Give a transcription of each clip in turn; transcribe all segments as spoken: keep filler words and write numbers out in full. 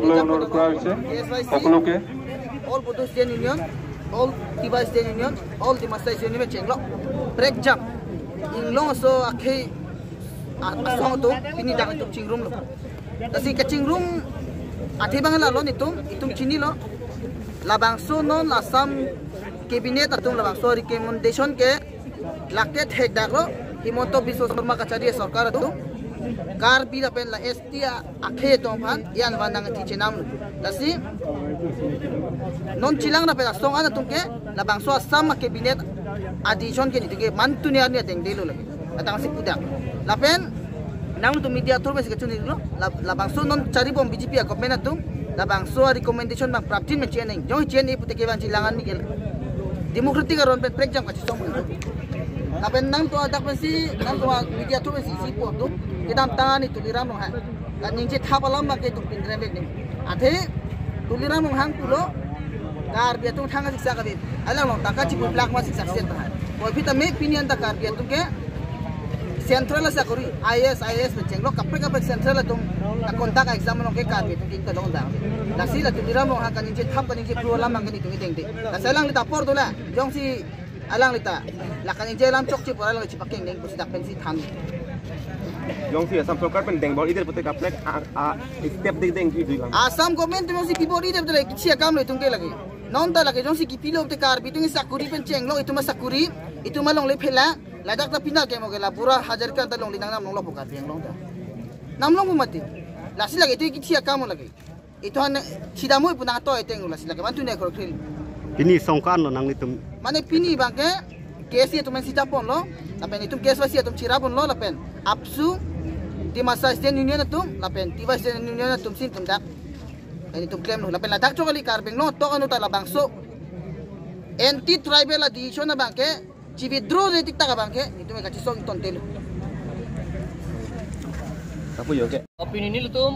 সকলোকে অনুৰোধ কৰা হৈছে, সকলোকে। All Bodo Student Union, all Tiwa Student Union, all Dimasa Student Union chenglok prekjam inglong aso akhei a-, asong atum pini dak itum chingrumlo. Lasi kachingrum athe abang lalo nelitum, itum chinilo. Labangso non Assam Cabinet atum labangso recommendation ke lake thekdaklo, Himanta Biswa Sarma kachari sorkar atum Karbi lapen la S T a-, akhei atum aphan ian van nangthi chenamlo. Lasi non chelang lapen asong an atum ke labangso Assam Cabinet a-decision ke nelitum ke mantuni arni ateng delo lake. Atangsi pudak. Lapen nangtum media through pensi kachinilo. Lab-, labangso non charibom B J P a-government atum labangso a-recommendation abang prapjin men cheneng. Jong cheneng pute ke abang chelang an mi ke democratic aron pen prekjam kachesong. Lapen nangtum adak pensi, nangtum media through pensi isi po atum kedamtang ani Tuliram Ronghang kaningje thap alam abang ke itum pinrem vek nang. Athe Tuliram Ronghang pulo Karbi atum thang siksak ave. Alang along ta kachipu black ma siksak sen ta. Puvoiphit tame pini anta Karbi atum ke central asakori, I A S, I A S pen chenglok kaprek kaprek central atum a-conduct exam along ke Karbi atum ke ingtong dang. Lasi la Tuliram Ronghang kaningje thap kaningje phru alam abang ke nelitum ingdeng de. Lasi alangli ta apor dolang. Jongsi alangli ta la kaningje alam chokche apor alangli chepakeng deng pusi dak pensi than. Jongsi Assam sorkar pen deng bor-idet pute kaprek a, a, step dengdeng kidu lang. Assam government atum jongsi pi bor-idet pute lake kichi akamlo itum ke lake. Non ta lake jongsi kipilo pute Karbi atum sakori pen chenglok, itum asakori, itum alongle phela, ladak ta pina ke mo ke la bura Hazarika ta longle nangnam longlo po Karbi Anglong ta. Nam long pu mati. Lasi lake itum kichi akam lake. Itum an chidamoi pu nangtoi ateng lasi lake mantuni akhor khril. Pini songkan lo nanglitum. Mane pini abang ke K S A atum an sita ponlo, lapen itum K S Y C atum chira ponlo, lapen AAPSU, Dimasa Student Union atum, lapen Tiwa Student Union atum si itum dak. Lapen itum klemlo, lapen ladak chok kali Karbi Anglong tok anu ta labangso anti tribal a-decision abang ke chi-withdraw-re tik tak abang ke nelitum kachesong ingtontelo. Kapu yo ke. Pini nelitum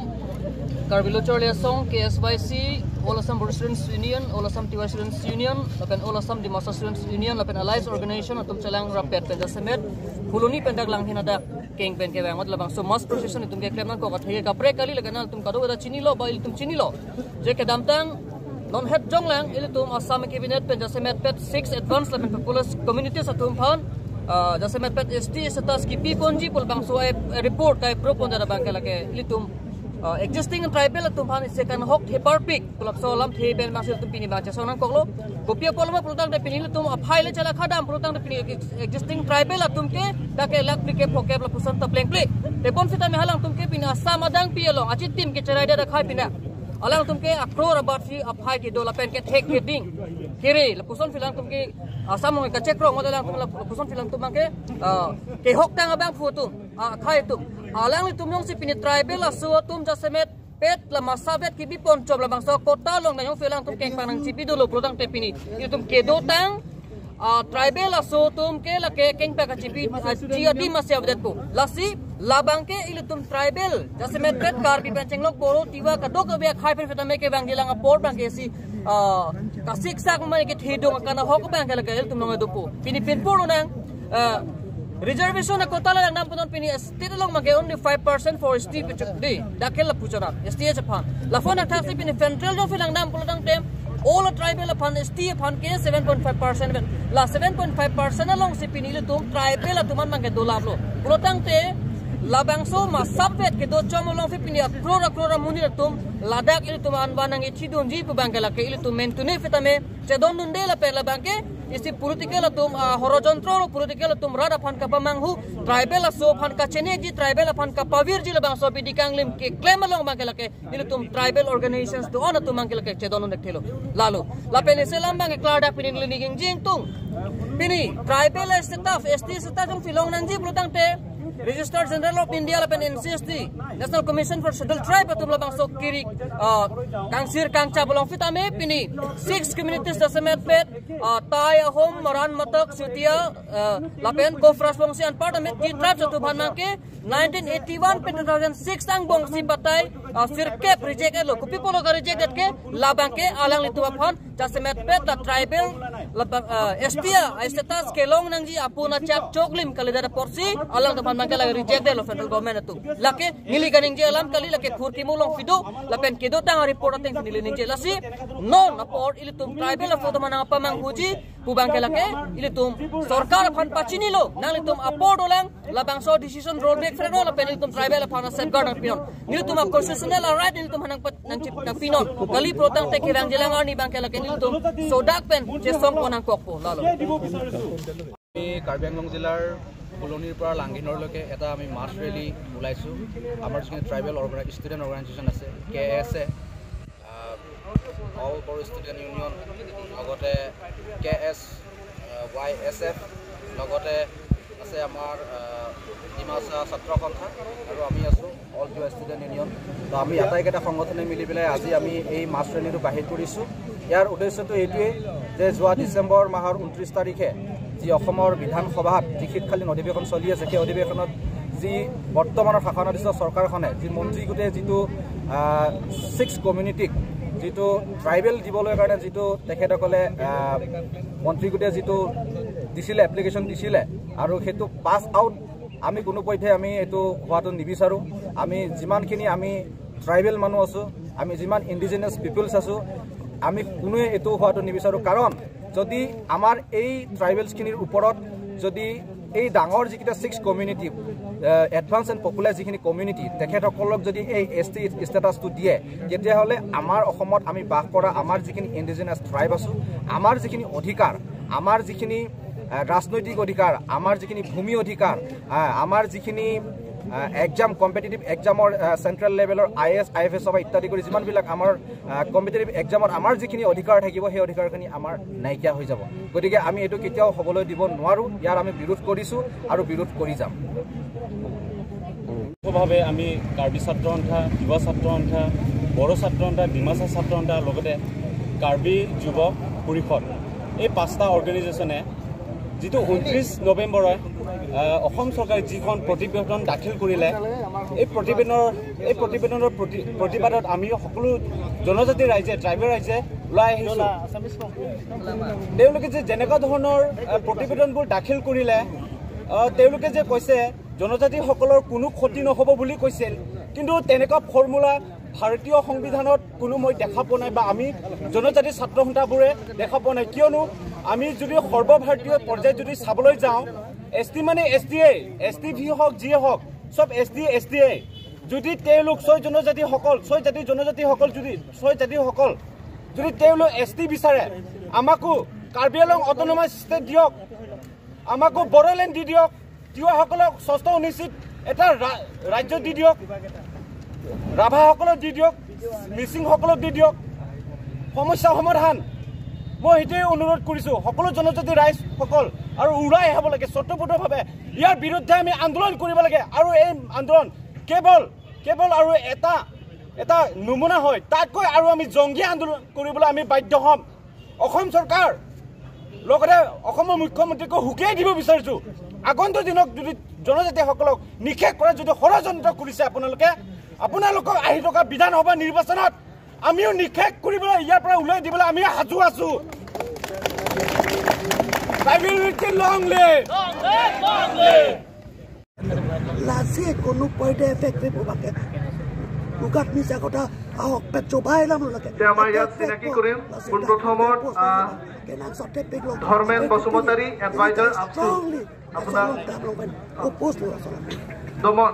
Karbi Lo Charli Asong, K S Y C, All Assam Bodo Students Union, All Assam Tiwa Students Union, lapen All Assam Dimasa Students Union, lapen allies organization atum chelang rappet pen jasemet Phuloni pen dak Langhin adak keng pen kevang mat labangso mass procession itum keklem nangkok athe kaprek kali, lake nangtum kadokave ta chinilo ba ilitum chinilo. Je kedamtang non het jonglang ilitum Assam Cabinet pen jasemet pet six advance lapen populous communities atum aphan, ah, jasemet pet S T status kipi ponji pu labangso a-, report ka-approve pon abang ke lake ilitum, ah, existing tribal atum aphan isi kanghok theparpik pu lapuson alamthe pen abangsi ilitum pini abang chesong nangkoklo. Kopi apotlo ma pulotangte pini ilitum aphai le chala khadam pulotangte pini ex-, existing tribal atum ke dak ke lakh phlikep phokep lapuson ta plengple. Tebonsi tame halangtum ke pini Assam adang pi along achitim kecherai det akhai pini alangtum ke akror abatsi aphai kedo lapen kethek keding kere lapuson phi alangtum ke Assam along kachekrong alangtum lapuson phi alangtum abang ke, ah, kehoktang abangphu atum, ah, akhai atum. Alanglitum jongsi pini tribal aso atum jasemet pet la masa vet kibi pon chom labangso quota along nangphi alangtum kengpang nangchipi dolo pulotangte pini ilitum kedotang, ah, tribal aso atum ke lake kengpang kachipi, ah, ji adim masi avedetpo. Lasi labang ke ilitum tribal jasemet pet Karbi pen chenglok Bodo Tiwa kadokave akhai pen phetame kevang jilang apor abang ke isi, ah, kasiksak mane kethedung akanghok abang ke lake ilitum along dopo. Pini pinpur unang, ah, reservation a-quota la langdam punon pini state along abang ke only five percent for S T pu chok de. Dak ke lapu chonat S T aphan. Lapuson athaksi pini central jongsi langdam pulotangte all tribal aphan S T aphan ke seven point five percent vet. La seven point five percent alongsi pini ilitum tribal atum an abang ke dolaplo. Pulotangte labangso masa vet kedo chom alongsi pini akror akror amonit atum ladak ilitum an van nangthidunji pu abang ke lake ilitum mentune phetame chedondunde lapen labang ke isi political atum, ah, horojontro lo political atum rat aphan kapamanghu, tribal aso aphan kacheniji, tribal aphan kapavirji labangso abidi kanglim keklem along abang ke lake ilitum tribal organizations do-an atum abang ke lake chedondun thelo. Lalo lapen isi alam abang ke klardak pini neli ningjingtung. Pini tribal status, S T status jongsi long nangji pulotangte Registrar General of India lapen N C S T, National Commission for Scheduled Tribe atum labangso kiri, ah, kangsir kangchap along phetame pini six communities jasemet pet, ah, Tai, Ahom, Maran, Matok, Chutia, ah, lapen Kofras Bongsi anparta Meitei tribes atum aphan abang ke nineteen eighty-one pen two thousand six angbong si batai, ah, sirkep reject lo. Kopi pulo ka-reject det ke labang ke alanglitum aphan jasemet pet la tribal Lapen, ah, S T A status kelong nangji apun achak choklim kalidet apotsi alangtum aphan abangke lake reject detlo central government atum. Lake neli kaningje alam kali, lake phurkimo along pido lapen kedotang report ateng neli ningje, lasi non apor ilitum tribal aphan atum nangpamanghuji pu abangke lake ilitum sorkar aphan pachinilo, nanglitum apor dolang, labangso decision rollback fre non lapen ilitum tribal aphan safeguard nangpinon. Nelitum a constitutional right nelitum aphan nangpat nangchip nangpinon. Kali protang te kevangjilang arni abangke lake nelitum sodak pen chesong ponangkokpo lalo. আমি কাৰ্বি আংলং জিলাৰ ফুলনিৰ পৰা লাংঘিনৰলৈকে এটা আমি মাছ ৰেলী ওলাইছোঁ। আমাৰ যিখিনি ট্ৰাইবেল অৰ্গেনাই ষ্টুডেণ্ট অৰ্গেনাইজেশ্যন আছে, কে এছ এ, অল বড়ো ষ্টুডেণ্ট ইউনিয়ন, লগতে কে এছ ৱাই এছ এফ, লগতে আছে আমাৰ আহ, ডিমাচা ছাত্ৰ সন্থা আৰু আমি আছোঁ অল বড়ো ষ্টুডেণ্ট ইউনিয়ন। তো আমি আটাইকেইটা সংগঠনে মিলি পেলাই আজি আমি এই মাছ ৰেলীটো বাহিৰ কৰিছোঁ। ইয়াৰ উদ্দেশ্যটো এইটোৱেই যে যোৱা ডিচেম্বৰ মাহৰ ঊনত্ৰিছ তাৰিখে যি অসমৰ বিধানসভাত যি শীতকালীন অধিৱেশন চলি আছে, সেই অধিৱেশনত যি বৰ্তমানৰ শাসনাধীষ্ঠ চৰকাৰখনে যি মন্ত্ৰী গোটে যিটো ছিক্স কমিউনিটিক যিটো ট্ৰাইবেল দিবলৈ কাৰণে যিটো তেখেতসকলে আহ, মন্ত্ৰী গোটে যিটো দিছিলে, এপ্লিকেশ্যন দিছিলে আৰু সেইটো পাছ আউট আমি কোনো পধ্যে আমি এইটো হোৱাটো নিবিচাৰোঁ। আমি যিমানখিনি আমি ট্ৰাইবেল মানুহ আছোঁ, আমি যিমান ইণ্ডিজিনাছ পিপলছ আছোঁ, আমি কোনোৱে এইটো হোৱাটো নিবিচাৰোঁ। কাৰণ যদি আমাৰ এই ট্ৰাইবেলছখিনিৰ ওপৰত যদি এই ডাঙৰ যিকেইটা six community, advance and popular যিখিনি কমিউনিটি, তেখেতসকলক যদি এই এছ টি ষ্টেটাছটো দিয়ে, তেতিয়াহ'লে আমাৰ অসমত আমি বাস কৰা আমাৰ যিখিনি ইণ্ডিজিনাছ ট্ৰাইব আছোঁ, আমাৰ যিখিনি অধিকাৰ, আমাৰ যিখিনি আহ, ৰাজনৈতিক অধিকাৰ, আমাৰ যিখিনি ভূমি অধিকাৰ, আহ, আমাৰ যিখিনি এক্সাম, কম্পিটিটিভ এক্সামৰ চেণ্ট্ৰেল লেভেলৰ I A S, I F এছৰ পৰা ইত্যাদি কৰি যিমানবিলাক আমাৰ কম্পিটিটিভ এক্সামত আমাৰ যিখিনি অধিকাৰ থাকিব, সেই অধিকাৰখিনি আমাৰ নাইকিয়া হৈ যাব। গতিকে আমি এইটো কেতিয়াও হ'বলৈ দিব নোৱাৰোঁ। ইয়াৰ আমি বিৰোধ কৰিছোঁ আৰু বিৰোধ কৰি যাম। ভাৱে আমি কাৰ্বি ছাত্ৰ সন্থা, তিৱা ছাত্ৰ সন্থা, বড়ো ছাত্ৰ সন্থা, ডিমাচা ছাত্ৰ সন্থা, লগতে কাৰ্বি যুৱ পৰিষদ, এই পাঁচটা অৰ্গেনাইজেশ্যনে যিটো ঊনত্ৰিছ নৱেম্বৰত আহ, অসম চৰকাৰে যিখন প্ৰতিবেদন দাখিল কৰিলে, এই প্ৰতিবেদনৰ এই প্ৰতিবেদনৰ প্ৰতি প্ৰতিবাদত আমি সকলো জনজাতি ৰাইজে, ট্ৰাইবেল ৰাইজে ওলাই আহিছোঁ। তেওঁলোকে যে যেনেকুৱা ধৰণৰ আহ, প্ৰতিবেদনবোৰ দাখিল কৰিলে, আহ, তেওঁলোকে যে কৈছে জনজাতিসকলৰ কোনো ক্ষতি নহ'ব বুলি কৈছিল, কিন্তু তেনেকুৱা ফৰ্মুলা ভাৰতীয় সংবিধানত কোনো মই দেখা পোৱা নাই বা আমি জনজাতি ছাত্ৰ সন্থাবোৰে দেখা পোৱা নাই। কিয়নো আমি যদি সৰ্বভাৰতীয় পৰ্যায়ত যদি চাবলৈ যাওঁ, এছ টি মানে এছ টি এ, এছ টি ভি হওক, যিয়ে হওক, চব এছ টি, এছ টি এ। যদি তেওঁলোক ছয় জনজাতিসকল, ছয় জাতি জনজাতিসকল যদি, ছয় জাতিসকল যদি তেওঁলোক এছ টি বিচাৰে, আমাকো কাৰ্বি আংলং অট'নমাছ ষ্টেট দিয়ক, আমাকো বড়োলেণ্ড দি দিয়ক, তিৱাসকলক ষষ্ঠ অনুসূচীত এটা ৰা- ৰাজ্য দি দিয়ক, ৰাভাসকলক দি দিয়ক, মিচিংসকলক দি দিয়ক। সমস্যা সমাধান মই সেইটোৱে অনুৰোধ কৰিছোঁ সকলো জনজাতি ৰাইজসকল, আৰু ওলাই আহিব লাগে স্বতঃস্ফূৰ্তভাৱে। ইয়াৰ বিৰুদ্ধে আমি আন্দোলন কৰিব লাগে, আৰু এই আন্দোলন কেৱল কেৱল আৰু এটা এটা নমুনা হয়, তাতকৈ আৰু আমি জংগী আন্দোলন কৰিবলৈ আমি বাধ্য হ'ম। অসম চৰকাৰ লগতে অসমৰ মুখ্যমন্ত্ৰীকো হুকিয়াই দিব বিচাৰিছোঁ, আগন্তুক দিনত যদি জনজাতিসকলক নিশেষ কৰা যদি ষড়যন্ত্ৰ কৰিছে আপোনালোকে, আপোনালোকক আহি থকা বিধানসভা নিৰ্বাচনত আমিও নিশেষ কৰিবলৈ, ইয়াৰ পৰা ওলাই দিবলৈ আমি সাজু আছোঁ। Tribal unity long live! Lasi কোনো পইদে এফেক্ট কৰিব লাগে। উগাত মিছা কথা আহক পেট চোবাই লাম লাগে। এতিয়া আমাৰ ইয়াত চিনাকি কৰিম। পোনপ্ৰথমত, আহ, ধৰ্মেন বসুমতাৰী, এডভাইজাৰ আপচু, আপোনাক দমন।